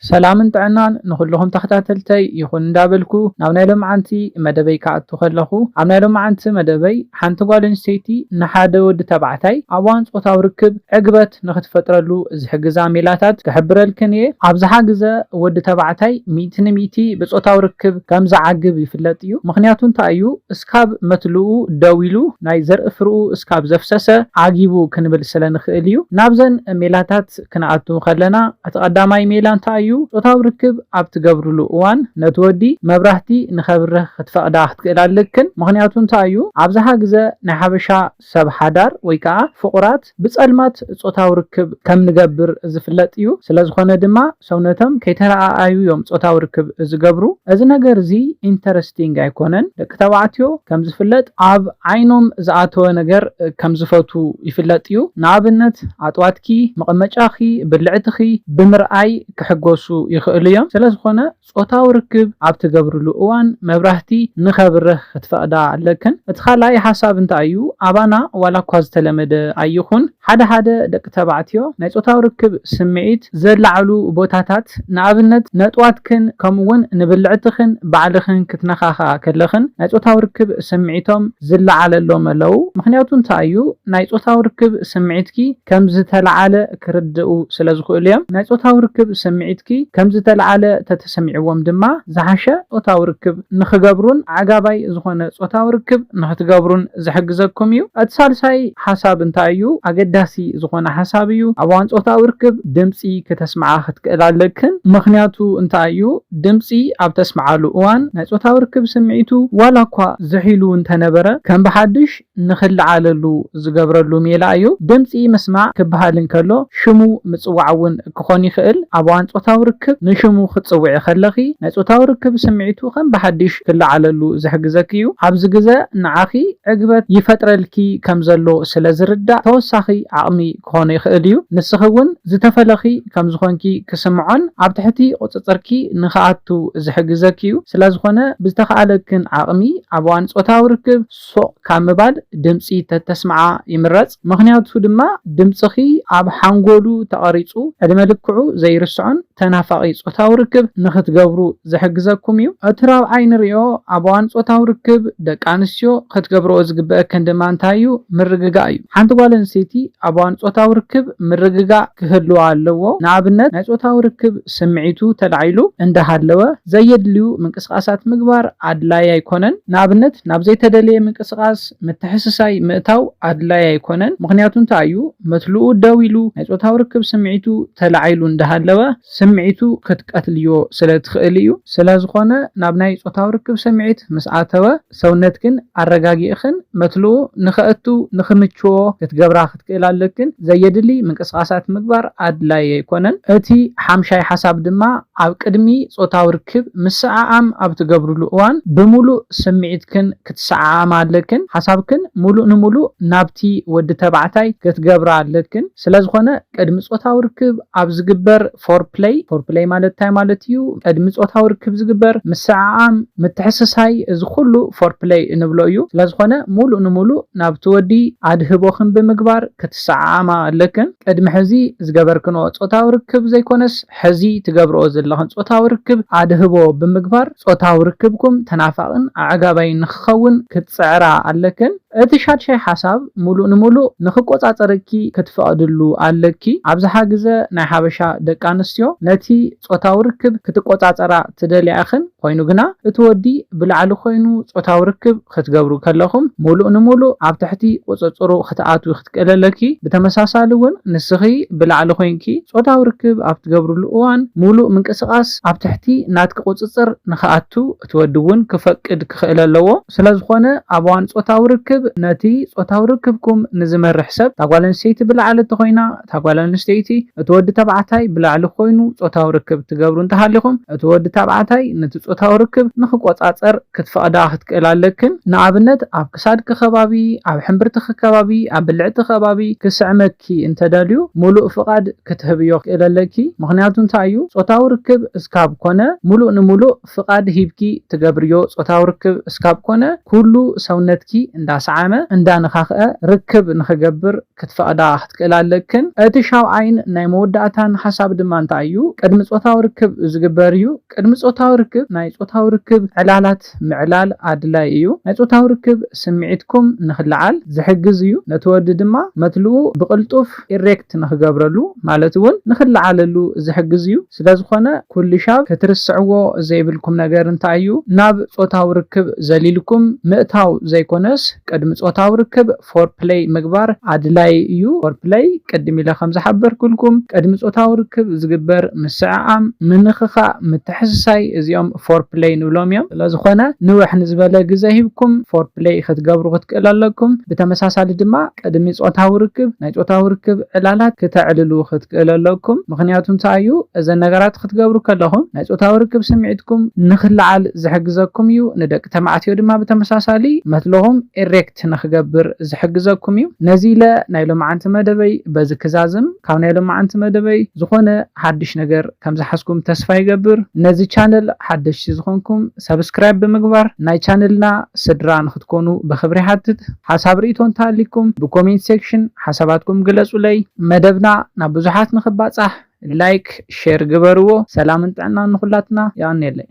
ሰላምን ጥዕናን ንኹልኹም ተኸታተልተይ ይኹን እንዳበልኩ፣ ናብ ናይ ሎምዓንቲ መደበይ ክኣቱ ከለኹ፣ ኣብ ናይ ሎምዓንቲ መደበይ ሓንቲ ጓል ኣንስተይቲ ንሓደ ወዲ ተባዕታይ ኣብ እዋን ጾታዊ ርክብ ዕግበት ንኽትፈጥረሉ ዝሕግዛ ሜላታት ክሕብረልክን እየ። ኣብዝሓ ግዘ ወዲ ተባዕታይ ሚእቲ ንሚእቲ ብጾታዊ ርክብ ከም ዝዓግብ ይፍለጥ እዩ። ምኽንያቱ እንታይ እዩ? እስካብ መትልኡ ደው ኢሉ ናይ ዘርኢ ፍርኡ እስካብ ዘፍሰሰ ዓጊቡ ክንብል ስለ ንኽእል እዩ። ናብዘን ሜላታት ክንኣቱ ከለና፣ እቲ ቀዳማይ ሜላ እንታይ እዩ? ጾታዊ ርክብ ኣብ ትገብርሉ እዋን ነቲ ወዲ መብራህቲ ንኸብርህ ክትፈቕዳ ክትክእል ኣለክን። ምኽንያቱ እንታይ እዩ? ኣብዝሓ ግዘ ናይ ሓበሻ ሰብ ሓዳር ወይ ከዓ ፍቑራት ብጸልማት ጾታዊ ርክብ ከም ንገብር ዝፍለጥ እዩ። ስለ ዝኾነ ድማ ሰውነቶም ከይተረኣኣዩ እዮም ጾታዊ ርክብ ዝገብሩ። እዚ ነገር እዚ ኢንተረስቲንግ ኣይኮነን። ደቂ ተባዕትዮ ከም ዝፍለጥ ኣብ ዓይኖም ዝኣተወ ነገር ከም ዝፈቱ ይፍለጥ እዩ። ንኣብነት ኣጥዋትኪ፣ መቐመጫኺ፣ ብልዕትኺ ብምርኣይ ክሕጎሱ ይኽእሉ እዮም። ስለ ዝኾነ ጾታዊ ርክብ ኣብ ትገብርሉ እዋን መብራህቲ ንኸብርህ ክትፈቕዳ ኣለክን። እቲ ካልኣይ ሓሳብ እንታይ እዩ? ኣባና ዋላ እኳ ዝተለመደ ኣይኹን፣ ሓደ ሓደ ደቂ ተባዕትዮ ናይ ጾታዊ ርክብ ስምዒት ዘለዓዕሉ ቦታታት፣ ንኣብነት ነጥዋትክን ከምኡውን ንብልዕትኽን ባዕልኽን ክትነኻኽኣ ከለኽን ናይ ጾታዊ ርክብ ስምዒቶም ዝለዓለሎም ኣለዉ። ምኽንያቱ እንታይ እዩ? ናይ ጾታዊ ርክብ ስምዒትኪ ከም ዝተለዓለ ክርድኡ ስለ ዝኽእሉ እዮም። ናይ ጾታዊ ርክብ ስምዒትኪ ከም ዝተለዓለ ተተሰሚዕዎም ድማ ዝሓሸ ጾታዊ ርክብ ንኽገብሩን ኣዕጋባይ ዝኾነ ጾታዊ ርክብ ንኽትገብሩን ዝሕግዘኩም እዩ። እቲ ሳልሳይ ሓሳብ እንታይ እዩ? ኣገዳሲ ዝኾነ ሓሳብ እዩ። ኣብ እዋን ጾታዊ ርክብ ድምፂ ከተስምዓ ክትክእል ኣለክን። ምኽንያቱ እንታይ እዩ? ድምፂ ኣብ ተስምዓሉ እዋን ናይ ጾታዊ ርክብ ስምዒቱ ዋላ እኳ ዝሒሉ እንተነበረ ከም ብሓድሽ ንኽለዓለሉ ዝገብረሉ ሜላ እዩ። ድምፂ ምስማዕ ክበሃል እንከሎ ሽሙ ምፅዋዕ እውን ክኾን ይኽእል። ኣብ እዋን ጾታዊ ርክብ ንሽሙ ክትፅውዒ ከለኺ ናይ ጾታዊ ርክብ ስምዒቱ ከም ብሓድሽ ክለዓለሉ ዝሕግዘኪ እዩ። ኣብዚ ግዘ ንዓኺ ዕግበት ይፈጥረልኪ ከም ዘሎ ስለ ዝርዳእ ተወሳኺ ዓቕሚ ክኾኖ ይኽእል እዩ። ንስኺ እውን ዝተፈለኺ ከም ዝኾንኪ ክስምዖን ኣብ ትሕቲ ቁፅፅርኪ ንኽኣቱ ዝሕግዘኪ እዩ። ስለ ዝኾነ ብዝተኻእለክን ዓቕሚ ኣብ እዋን ጾታዊ ርክብ ሶቕ ካብ ምባል ድምፂ ተተስምዓ ይምረፅ። ምኽንያቱ ድማ ድምፅኺ ኣብ ሓንጎሉ ተቐሪፁ ዕድመ ልክዑ ዘይርስዖን ተናፋቒ ጾታዊ ርክብ ንኽትገብሩ ዝሕግዘኩም እዩ። እቲ ራብዓይ ንሪኦ ኣብ እዋን ጾታዊ ርክብ ደቂ ኣንስትዮ ክትገብርኦ ዝግበአክን ድማ እንታይ እዩ? ምርግጋእ እዩ። ሓንቲ ጓል ኣንስተይቲ ኣብ እዋን ጾታዊ ርክብ ምርግጋእ ክህልዋ ኣለዎ። ንኣብነት ናይ ጾታዊ ርክብ ስምዒቱ ተላዒሉ እንዳሃለወ ዘየድልዩ ምንቅስቃሳት ምግባር ኣድላይ ኣይኮነን። ንኣብነት ናብ ዘይተደለየ ምንቅስቃስ ምትሕስሳይ ምእታው ኣድላይ ኣይኮነን። ምኽንያቱ እንታይ እዩ? መትልኡ ደው ኢሉ ናይ ጾታዊ ርክብ ስምዒቱ ተላዒሉ እንዳሃለወ ስምዒቱ ክትቀትልዮ ስለ ትኽእል እዩ። ስለ ዝኾነ ናብ ናይ ጾታዊ ርክብ ስምዒት ምስ ኣተወ ሰውነትክን ኣረጋጊእኽን መትልኡ ንኸእቱ ንኽምችዎ ክትገብራ ክትክእል ኣለክን። ዘየድሊ ምንቅስቃሳት ምግባር ኣድላይ ኣይኮነን። እቲ ሓምሻይ ሓሳብ ድማ ኣብ ቅድሚ ጾታዊ ርክብ ምስዓዓም ኣብ ትገብርሉ እዋን ብምሉእ ስምዒትክን ክትሰዓዓማ ኣለክን። ሓሳብክን ሙሉእ ንሙሉእ ናብቲ ወዲ ተባዕታይ ክትገብራ ኣለክን። ስለ ዝኾነ ቅድሚ ጾታዊ ርክብ ኣብ ዝግበር ፎርፕለይ፣ ፎርፕለይ ማለት እንታይ ማለት እዩ? ቅድሚ ጾታዊ ርክብ ዝግበር ምስዓዓም፣ ምትሕስሳይ፣ እዚ ኩሉ ፎርፕለይ እንብሎ እዩ። ስለ ዝኾነ ሙሉእ ንሙሉእ ናብቲ ወዲ ኣድህቦኽን ብምግባር ክትሰዓዓማ ኣለክን። ቅድሚ ሕዚ ዝገበርክንኦ ጾታዊ ርክብ ዘይኮነስ ሕዚ ትገብርኦ ዘለኽን ጾታዊ ርክብ ኣድህቦ ብምግባር ጾታዊ ርክብኩም ተናፋቕን ኣዕጋባይን ንክኸውን ክትጽዕራ ኣለክን። እቲ ሻድሻይ ሓሳብ ሙሉእ ንሙሉእ ንክቆጻጸረኪ ክትፈቕድሉ ኣለኪ። ኣብዝሓ ግዘ ናይ ሓበሻ ደቂ ኣንስትዮ ነቲ ጾታዊ ርክብ ክትቆጻጸራ ትደልያ ኢኽን። ኮይኑ ግና እቲ ወዲ ብላዕሊ ኮይኑ ጾታዊ ርክብ ክትገብሩ ከለኹም ሙሉእ ንሙሉእ ኣብ ትሕቲ ቁጽጽሩ ክትኣትዊ ክትክእል ኣለኪ። ብተመሳሳሊ እውን ንስኺ ብላዕሊ ኮይንኪ ጾታዊ ርክብ ኣብ ትገብርሉ እዋን ሙሉእ ምንቅስቃስ ኣብ ትሕቲ ናትኪ ቁጽጽር ንኽኣቱ እቲ ወዲ እውን ክፈቅድ ክኽእል ኣለዎ። ስለ ዝኾነ ኣብ እዋን ጾታዊ ርክብ ነቲ ጾታዊ ርክብኩም ንዝመርሕ ሰብ፣ እታ ጓል ኣንስተይቲ ብላዕሊ እንተኾይና እታ ጓል ኣንስተይቲ፣ እቲ ወዲ ተባዕታይ ብላዕሊ ኮይኑ ጾታዊ ርክብ ትገብሩ እንተሃሊኹም፣ እቲ ወዲ ተባዕታይ ነቲ ጾታዊ ርክብ ንኽቆጻጸር ክትፈቕዳ ክትክእል ኣለክን። ንኣብነት ኣብ ክሳድኪ ከባቢ፣ ኣብ ሕምብርትኺ ከባቢ፣ ኣብ ብልዕቲ ከባቢ ክስዕመኪ እንተደልዩ ሙሉእ ፍቓድ ክትህብዮ ክትክእል ኣለኪ። ምኽንያቱ እንታይ እዩ? ጾታዊ ርክብ እስካብ ኮነ ሙሉእ ንሙሉእ ፍቓድ ሂብኪ ትገብርዮ ጾታዊ ርክብ እስካብ ኮነ ኩሉ ሰውነትኪ እንዳሰዓመ እንዳነኻኽአ ርክብ ንኽገብር ክትፈቕዳ ክትክእል ኣለክን። እቲ ሻውዓይን ናይ መወዳእታን ሓሳብ ድማ እንታይ እዩ? ቅድሚ ጾታዊ ርክብ ዝግበር እዩ። ቅድሚ ጾታዊ ርክብ ናይ ጾታዊ ርክብ ዕላላት ምዕላል ኣድላይ እዩ። ናይ ጾታዊ ርክብ ስምዒትኩም ንኽልዓል ዝሕግዝ እዩ። ነቲ ወዲ ድማ መትልኡ ብቕልጡፍ ኢሬክት ንኽገብረሉ ማለት እውን ንኽልዓለሉ ዝሕግዝ እዩ። ስለ ዝኾነ ኩሉ ሻብ ክትርስዕዎ ዘይብልኩም ነገር እንታይ እዩ? ናብ ጾታዊ ርክብ ዘሊልኩም ምእታው ዘይኮነስ ቅድሚ ጾታዊ ርክብ ፎር ፕለይ ምግባር ኣድላይ እዩ። ፎር ፕለይ ቅድም ኢለ ከም ዝሓበርኩልኩም ቅድሚ ጾታዊ ርክብ ዝግበር ምስዕዓም፣ ምንኽኻእ፣ ምትሕስሳይ እዚኦም ፎር ፕለይ ንብሎም እዮም። ስለዝኾነ ንውሕ ንዝበለ ግዜ ሂብኩም ፎር ፕለይ ክትገብሩ ክትክእሉ ኣለኩም። ብተመሳሳሊ ድማ ቅድሚ ጾታዊ ርክብ ናይ ጾታዊ ርክብ ዕላላት ክተዕልሉ ክትክእሉ ኣለኩም። ምኽንያቱ እንታይ እዩ? እዘን ነገራት ክትገብሩ ከለኹም ናይ ጾታዊ ርክብ ስምዒትኩም ንኽልዓል ዝሕግዘኩም እዩ። ንደቂ ተባዕትዮ ድማ ብተመሳሳሊ መትልኹም ኢሬክት ንኽገብር ዝሕግዘኩም እዩ። ነዚ ኢለ ናይ ሎማዓንቲ መደበይ በዚ ክዛዝም። ካብ ናይ ሎማዓንቲ መደበይ ዝኾነ ሓድሽ ነገር ከም ዝሓዝኩም ተስፋ ይገብር። ነዚ ቻነል ሓደሽቲ ዝኾንኩም ሰብስክራይብ ብምግባር ናይ ቻነልና ስድራ ንኽትኮኑ ብኽብሪ ይሓትት። ሓሳብ ርእይቶ እንተሃሊኩም ብኮሜንት ሴክሽን ሓሳባትኩም ግለጹለይ። መደብና ናብ ብዙሓት ንኽባጻሕ ላይክ፣ ሼር ግበርዎ። ሰላምን ጥዕናን ንኹላትና። የቐንየለይ።